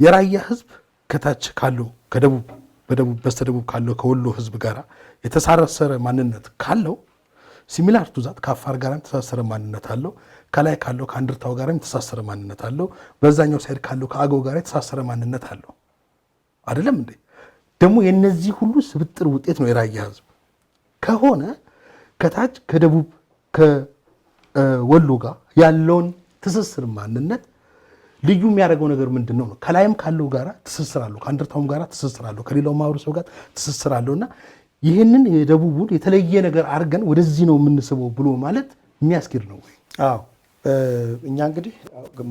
የራያ ህዝብ ከታች ካለው ከደቡብ በደቡብ በስተደቡብ ካለው ከወሎ ህዝብ ጋር የተሳሰረ ማንነት ካለው፣ similar to that ከአፋር ጋርም የተሳሰረ ማንነት አለው። ከላይ ካለው ከአንድርታው ጋርም የተሳሰረ ማንነት አለው። በዛኛው side ካለው ከአገው ጋር የተሳሰረ ማንነት አለው። አይደለም እንዴ? ደግሞ የነዚህ ሁሉ ስብጥር ውጤት ነው የራያ ህዝብ ከሆነ፣ ከታች ከደቡብ ከወሎ ጋር ያለውን ትስስር ማንነት ልዩ የሚያደርገው ነገር ምንድን ነው ነው? ከላይም ካለው ጋር ትስስር አለው፣ ከአንድርታውም ጋር ትስስር አለው፣ ከሌላው ማህበረሰብ ጋር ትስስር አለው። እና ይህንን የደቡቡን የተለየ ነገር አድርገን ወደዚህ ነው የምንስበው ብሎ ማለት የሚያስኬድ ነው ወይ? አዎ፣ እኛ እንግዲህ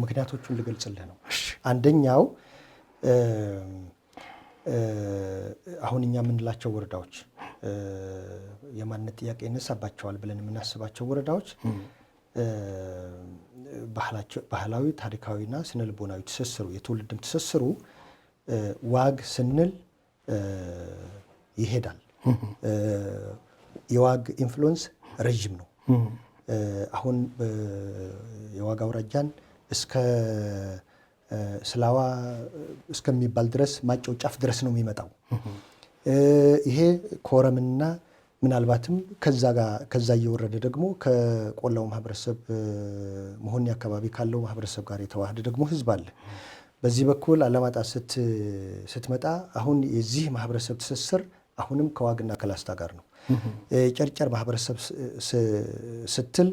ምክንያቶቹን ልገልጽልህ ነው። አንደኛው አሁን እኛ የምንላቸው ወረዳዎች፣ የማንነት ጥያቄ ይነሳባቸዋል ብለን የምናስባቸው ወረዳዎች ባህላዊ፣ ታሪካዊና ስነልቦናዊ ትስስሩ፣ የትውልድም ትስስሩ ዋግ ስንል ይሄዳል። የዋግ influence ረዥም ነው። አሁን የዋግ አውራጃን እስከ ስላዋ እስከሚባል ድረስ፣ ማጨው ጫፍ ድረስ ነው የሚመጣው። ይሄ ኮረምና ምናልባትም ከዛ ጋር ከዛ እየወረደ ደግሞ ከቆላው ማህበረሰብ መሆኒ አካባቢ ካለው ማህበረሰብ ጋር የተዋሃደ ደግሞ ህዝብ አለ። በዚህ በኩል አላማጣ ስትመጣ አሁን የዚህ ማህበረሰብ ትስስር አሁንም ከዋግና ከላስታ ጋር ነው። ጨርጨር ማህበረሰብ ስትል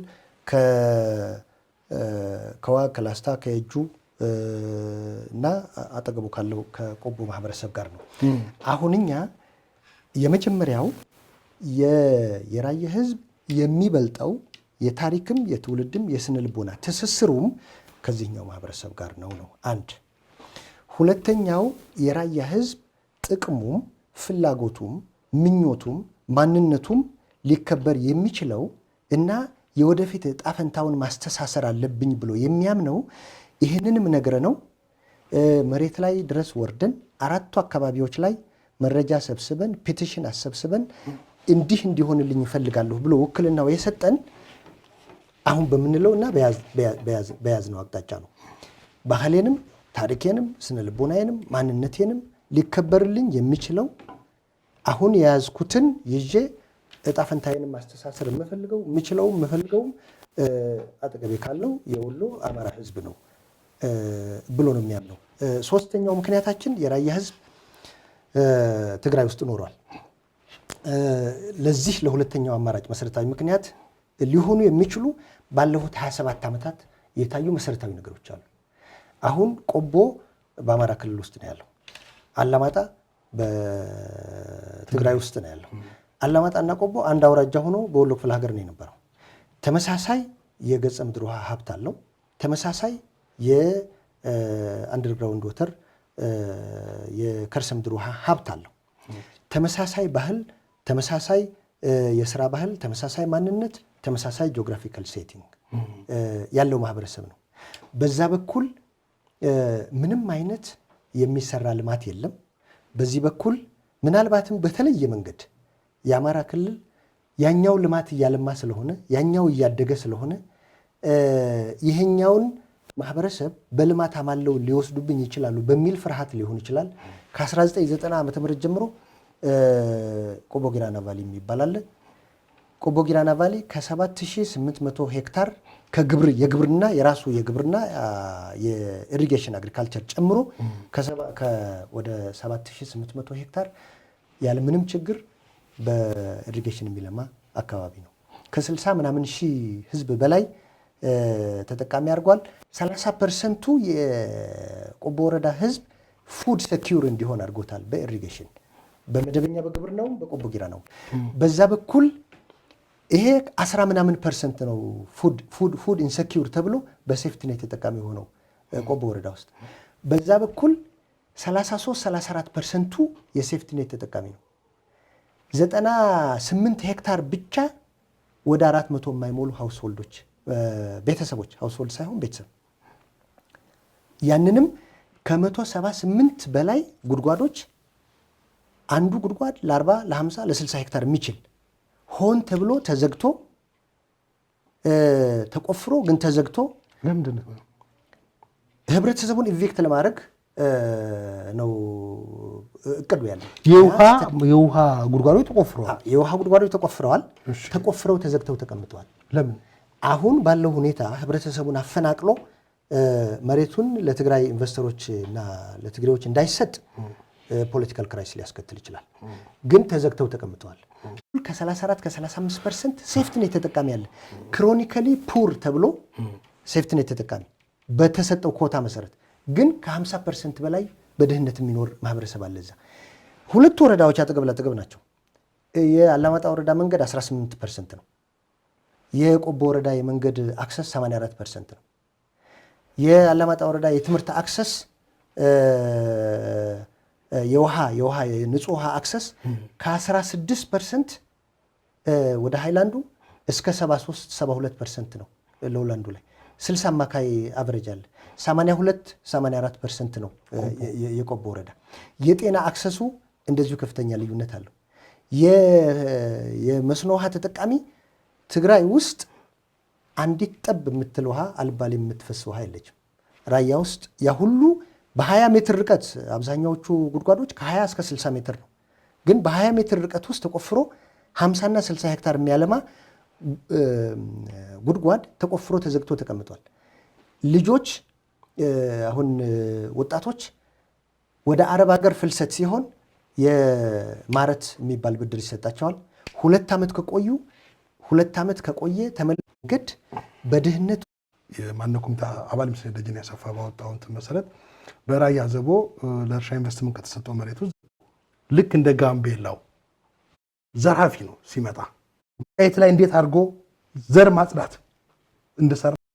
ከዋግ፣ ከላስታ፣ ከየጁ እና አጠገቡ ካለው ከቆቦ ማህበረሰብ ጋር ነው። አሁን እኛ የመጀመሪያው የራያ ህዝብ የሚበልጠው የታሪክም የትውልድም የስነ ልቦና ትስስሩም ከዚህኛው ማህበረሰብ ጋር ነው ነው አንድ። ሁለተኛው የራያ ህዝብ ጥቅሙም ፍላጎቱም ምኞቱም ማንነቱም ሊከበር የሚችለው እና የወደፊት ዕጣ ፈንታውን ማስተሳሰር አለብኝ ብሎ የሚያምነው፣ ይህንንም ነግረ ነው መሬት ላይ ድረስ ወርደን አራቱ አካባቢዎች ላይ መረጃ ሰብስበን፣ petition አሰብስበን፣ እንዲህ እንዲሆንልኝ እፈልጋለሁ ብሎ ውክልናው የሰጠን አሁን በምንለው እና በያዝነው አቅጣጫ ነው። ባህሌንም ታሪኬንም ስነ ልቦናዬንም ማንነቴንም ሊከበርልኝ የሚችለው አሁን የያዝኩትን ይዤ እጣ ፈንታዬንም ማስተሳሰር የምፈልገው፣ የምችለውም የምፈልገውም አጠገቤ ካለው የወሎ አማራ ህዝብ ነው ብሎ ነው የሚያምነው። ሶስተኛው ምክንያታችን የራያ ህዝብ ትግራይ ውስጥ ኖሯል። ለዚህ ለሁለተኛው አማራጭ መሰረታዊ ምክንያት ሊሆኑ የሚችሉ ባለፉት 27 ዓመታት የታዩ መሰረታዊ ነገሮች አሉ። አሁን ቆቦ በአማራ ክልል ውስጥ ነው ያለው። አላማጣ በትግራይ ውስጥ ነው ያለው። አላማጣና ቆቦ አንድ አውራጃ ሆኖ በወሎ ክፍለ ሀገር ነው የነበረው። ተመሳሳይ የገጸ ምድር ውሃ ሀብት አለው። ተመሳሳይ የ underground water፣ የከርሰ ምድር ውሃ ሀብት አለው። ተመሳሳይ ባህል፣ ተመሳሳይ የስራ ባህል፣ ተመሳሳይ ማንነት፣ ተመሳሳይ geographical setting ያለው ማህበረሰብ ነው። በዛ በኩል ምንም አይነት የሚሰራ ልማት የለም። በዚህ በኩል ምናልባትም በተለየ መንገድ የአማራ ክልል ያኛው ልማት እያለማ ስለሆነ፣ ያኛው እያደገ ስለሆነ፣ ይሄኛውን ማህበረሰብ በልማት አማለው ሊወስዱብኝ ይችላሉ በሚል ፍርሃት ሊሆን ይችላል። ከ1990 ዓ.ም ጀምሮ ቆቦ ጊራና valley የሚባል አለ። ቆቦ ጊራና valley ከ7800 ሄክታር ከግብር የግብርና የራሱ የግብርና የ irrigation agriculture ጨምሮ ወደ 7800 ሄክታር ያለምንም ችግር በ irrigation የሚለማ አካባቢ ነው። ከ60 ምናምን ሺህ ህዝብ በላይ ተጠቃሚ አድርጓል። 30 percent ኡ የቆቦ ወረዳ ህዝብ food secure እንዲሆን አድርጎታል። በ irrigation፣ በመደበኛ በግብርናውም በቆቦ ጊራናው። በዛ በኩል ይሄ 10 ምናምን percent ነው food insecure ተብሎ በ safety net ተጠቃሚ የሆነው ቆቦ ወረዳ ውስጥ። በዛ በኩል 33 34 percent ኡ የ safety net ተጠቃሚ ነው። 98 ሄክታር ብቻ ወደ 400 የማይሞሉ household ኦች፣ ቤተሰቦች፣ household ሳይሆን ቤተሰብ፣ ያንንም ከ178 በላይ ጉድጓዶች፣ አንዱ ጉድጓድ ለ40፣ ለ50፣ ለ60 ሄክታር የሚችል ሆን ተብሎ ተዘግቶ፣ ተቆፍሮ ግን ተዘግቶ ለምንድን ነው? ህብረተሰቡን evict ለማድረግ። ነው እቅዱ ያለ። የውሃ ጉድጓዶች ተቆፍረዋል። የውሃ ጉድጓዶች ተቆፍረዋል። ተቆፍረው ተዘግተው ተቀምጠዋል። ለምን? አሁን ባለው ሁኔታ ህብረተሰቡን አፈናቅሎ መሬቱን ለትግራይ ኢንቨስተሮች እና ለትግሬዎች እንዳይሰጥ political crisis ሊያስከትል ይችላል። ግን ተዘግተው ተቀምጠዋል። ከ34 ከ35% safety net ተጠቃሚ አለ። Chronically poor ተብሎ safety net ተጠቃሚ በተሰጠው ኮታ መሰረት ግን ከ50% በላይ በድህነት የሚኖር ማህበረሰብ አለ እዛ። ሁለቱ ወረዳዎች አጠገብ ላጠገብ ናቸው። የአላማጣ ወረዳ መንገድ 18% ነው። የቆቦ ወረዳ የመንገድ access 84% ነው። የአላማጣ ወረዳ የትምህርት access፣ የውሃ የንጹህ ውሃ access ከ16% ወደ ሃይላንዱ እስከ 73 72% ነው። Lowland ኡ ላይ 60 አማካይ average አለ። 82 84% ነው የቆቦ ወረዳ። የጤና access ኡ እንደዚሁ ከፍተኛ ልዩነት አለው። የመስኖ ውሃ ተጠቃሚ ትግራይ ውስጥ አንዲት ጠብ የምትል ውሃ፣ አልባሌ የምትፈስ ውሃ የለችም። ራያ ውስጥ ያ ሁሉ በ20 ሜትር ርቀት፣ አብዛኛዎቹ ጉድጓዶች ከ20 እስከ 60 ሜትር ነው። ግን በ20 ሜትር ርቀት ውስጥ ተቆፍሮ 50 እና 60 ሄክታር የሚያለማ ጉድጓድ ተቆፍሮ ተዘግቶ ተቀምጧል። ልጆች፣ አሁን ወጣቶች ወደ አረብ ሀገር ፍልሰት ሲሆን የማረት የሚባል ብድር ይሰጣቸዋል። 2 ዓመት ከቆዩ፣ 2 ዓመት ከቆየ ተመልገድ በድህነት የማነው ኮሚቴ አባል ምስል ደጀኔ አሰፋ ባወጣው እንትን መሰረት በራያ አዘቦ ለእርሻ ኢንቨስትመንት ከተሰጠው መሬት ውስጥ ልክ እንደ ጋምቤላው ዘራፊ ነው ሲመጣ፣ መሬት ላይ እንዴት አድርጎ ዘር ማጽዳት እንደሰራ።